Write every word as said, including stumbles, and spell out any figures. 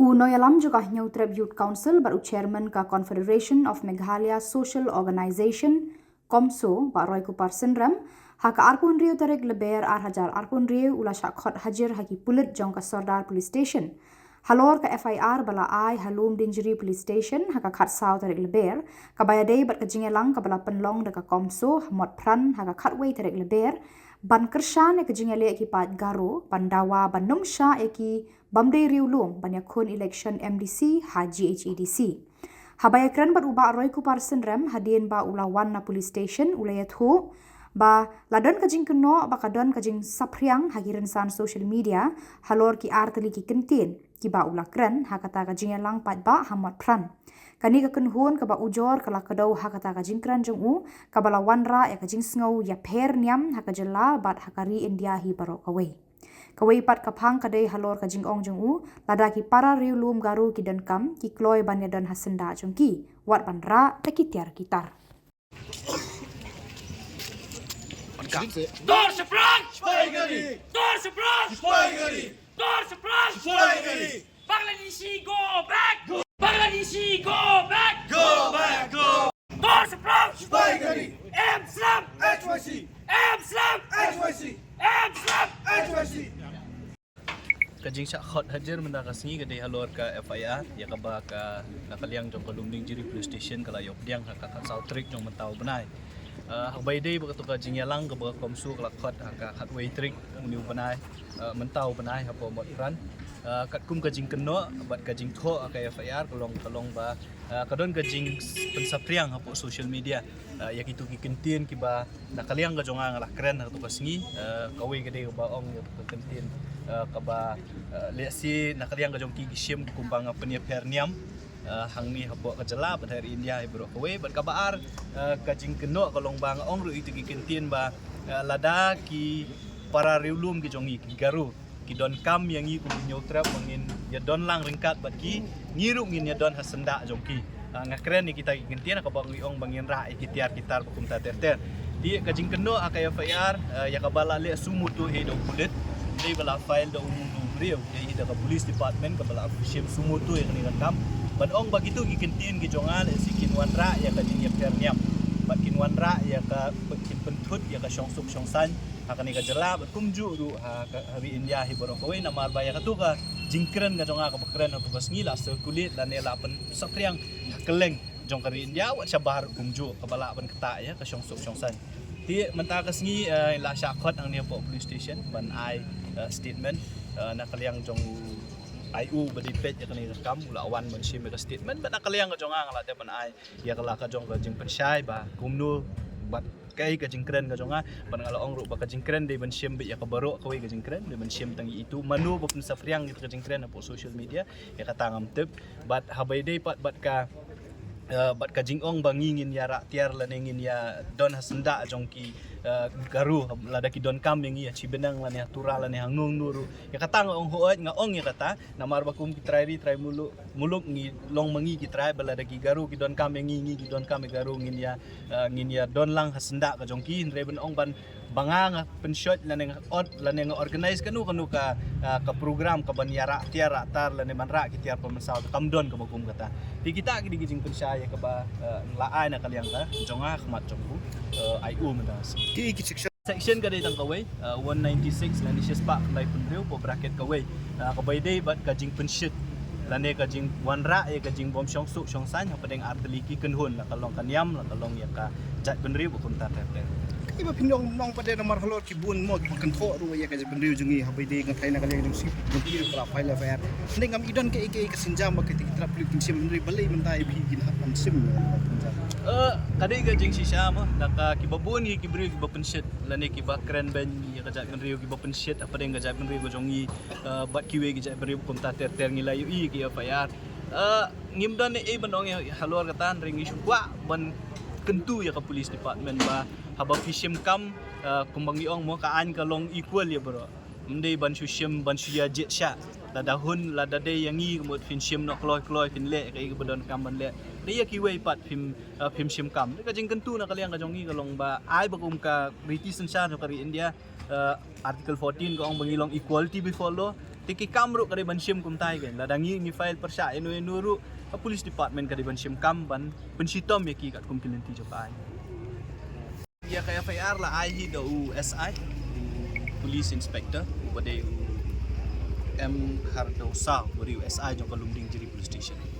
U nongïalam jong ka Hynñiewtrep Youth Council bad u chairman ka Confederation of Meghalaya Social Organization, CoMSO, Bah Roykupar Synrem, ha ka arphew hynriew tarik Lber ar hajar arphew hynriew u la shah khot hajir ha ki pulit jong ka Sordar Police Station. Halor ka F I R ba la ai ha Lumdiengjri Police Station ha ka khatsaw tarik Lber, kaba ïadei bad ka jingïalang kaba la pynlong da ka CoMSO ha Motphran ha ka khatwei tarik Lber, ban kyrshan ïa ka jingïaleh ki paid Garo ban dawa ban ym shah ïa ki bym dei riewlum ban ïakhun election M D C ha G H A D C. Haba ïakren bad u Bah Roykupar Synrem hadien ba u la wan na police station, u la ïathuh ba la don ka jingkynnoh ba ka don ka jingsaphriang ha ki rynsan social media halor ki artylli ki kyntien kiba u la kren ha kata ka jingïalang paidbah ha Motphran. Kane ka kynhun kaba ujor ka la kdew ha kata ka jingkren jong u, kaba la wanrah ïa ka jingsngew ïapher niam ha ka jylla bad ha ka ri India hi baroh kawei. Kawei pat ka phang ka dei halor ka jingong jong u, lada ki para riewlum Garo ki donkam, ki kloi ban ïadon ha syndah jong ki, wat ban rah da ki tiar ki tar. Dor shaphrang! Sipai gari! Dor shaphrang! Sipai gari! Dor shaphrang! Sipai gari! Bangladeshi, go back! Bangladeshi, go back! Go back, go! Dor shaphrang! Sipai gari! Em slap! H Y C! Em slap! H Y C! Em slap! H Y C! Ka jingshah khot hajir mynta ka sngi ka dei halor ka F I R ïa kaba ka, na ka liang jong ka Lumdiengjri Police Station ka la ïoh pdiang ha ka khatsaw tarik jong mynta u bnai. Ah, haba ïadei bad kato ka jingïalang kaba ka CoMSO ka la khot ha ka khatwei tarik une u bnai, ah, mynta u bnai hapoh Motphran. Ah, katkum ka jingkynnoh bad ka jingthoh ha ka F I R ka long, ka long ba, ah, ka don ka jingpynsaphriang hapoh social media, ah, ïa kito ki kyntien kiba na ka liang ka jong nga nga la kren ha kato ka sngi, eh, kawei ka dei kaba ong ïa ka kyntien, eh, kaba, eh, lehse na ka liang ka jong ki ki shim kumba nga pynïapher niam, eh, hangne hapoh ka jylla bad ha ri India hi baroh kawei. Bad kaba ar, eh, ka jingkynnoh ka long ba nga ong ruh ïa kito ki kyntien ba, eh, lada ki para riewlum ki jong ngi ki Garo ki donkam ïa ngi kum ki Hynñiewtrep ba ngin ïadon lang ryngkat bad ki, ngi ruh ngin ïadon ha syndah jong ki. Ah, nga kren ïa kita ki kyntien kaba ngi ong ba ngin rah ïa ki tiar ki tar ba kumta ter ter. Te ka jingkynnoh ha ka F I R, ah, ïa kaba la leh suo motu hi da u pulit, dei ba la file da u, u briew, dei da ka police department kaba la shim suo motu ïa kane ka kam. Ban ong ba kito ki kyntien ki jong nga lehse kin wanrah ïa ka jingïapher niam, bad kin wanrah ïa ka, kin pynthut ïa ka shongsuk shongsaiñ ha kane ka jylla bad kumjuh ruh ha ka, ha ri India hi baroh kawei, namar ba ïa kato ka jingkren ka jong nga kaba kren ha kato ka sngi la circulate lane la pynsaphriang ha kylleng jong ka ri India, wat shabar kumjuh kaba lah ban ktah ïa ka shongsuk shongsaiñ. Te mynta ka sngi, eh, la shah khot hangne hapoh police station ban ai, eh, statement, eh, na ka liang jong u I O ba dei peit ïa kane ka kam, u la wan ban shim ïa ka statement, bad na ka liang ka jong nga nga la dep ban ai ïa ka la ka jong ka jingpynshai ba kumno bad kaei ka jingkren ka jong nga, bad nga la ong ruh ba ka jingkren dei ban shim beit ïa ka baroh kawei ka jingkren, dei ban shim tang ïa itu, mano ba pynsaphriang ïa ka jingkren hapoh social media, ïa kata ngam tip. Bad haba ïadei pat bad ka, eh, bad ka jingong ba ngi ngin ïa rah tiar lane ngin ïa don ha syndah jong ki, eh, Garo, lada ki donkam ïa ngi ha Shibneng lane ha Tura lane ha Nongno ruh, ïa kata nga ong hooid, nga ong ïa kata, namar ba kum ki trai ri trai muluk, muluk ngi long ma ngi ki trai, ba lada ki Garo ki donkam ïa ngi, ngi ki donkam ïa Garo, ngin ïa, eh, ngin ïa don lang ha syndah ka jong ki. Hynrei ban ong ban, ba nga nga pynshoi lane nga ot lane nga organize kano kano ka, eh, ka program ka ban ïa rah tiar rah tar lane ban rah ki tiar pynmynsaw, kam don kaba kum kata. Te kita ki dei ki jingpynshai ïa kaba, eh, la ai na ka liang ka jong nga ha khmat jong u, eh, I O mynta. Ki, ki section Section ka dei tang kawei, uh, one ninety-six lane shispah khyndai phew hynriew hapoh bracket kawei, uh, kaba ïadei bad ka jingpynshit lane ka jingwanrah ïa ka jingbym shongsuk shongsaiñ hapdeng artylli ki kynhun, la ka long ka niam, la ka long ïa ka jaitbynriew ba kumta ter ter. Kiba phin ong nong pat de namar halor ki bun mo kiba kynthoh ruh ïa ka jaitbynriew jong ngi, haba ïadei nga tharai na ka liang jong sip jong ki ruh ka la file F I R. Hynrei ngam i don kaei kaei ka sienjam ba kitei ki trai pulit kin shim, hynrei balei mynta ïa phi kin hap ban shim ïa ka sienjam? Eh, ka dei ka jingshisha mo, na ka kiba bun hi ki briew kiba pynshit lane kiba kren beiñ ïa ka jaitbynriew, kiba pynshit hapdeng ka jaitbynriew ka jong ngi, eh, bad kiwei ki jaitbynriew kumta ter ter, ngi la ïohi ki F I R. Eh, ngim don ei ei ban ong ïa halor kata, hynrei ngi shu kwah ban kyntu ïa ka police department ba haba phi shim kam, eh, kumba ngi ong mo, ka aiñ ka long equal ïa baroh. Ym dei ban shu shim ban shu ïa jied shah. Lada hun, lada dei ïa ngi ka mut phin shim noh kloi kloi, phin leh kaei kaba donkam ban leh. Dei ïa kiwei pat phim, eh, phim shim kam. Ka jingkyntu na ka liang ka jong ngi ka long ba ai ba kum ka riti synshar jong ka ri India, eh, Article fourteen ka ong ba ngi long equality before law. Te ki kam ruh ka dei ban shim kumtai kein. Lada ngi ngi file pyrshah ïano ïano ruh, ka police department ka dei ban shim kam ban pynshitom ïa ki katkum ki lynti jong ka aiñ. Ïa ka F I R la ai hi da u S I, u police inspector, uba dei u M Khardewsaw, uba dei u S I jong ka Lumdiengjri police station.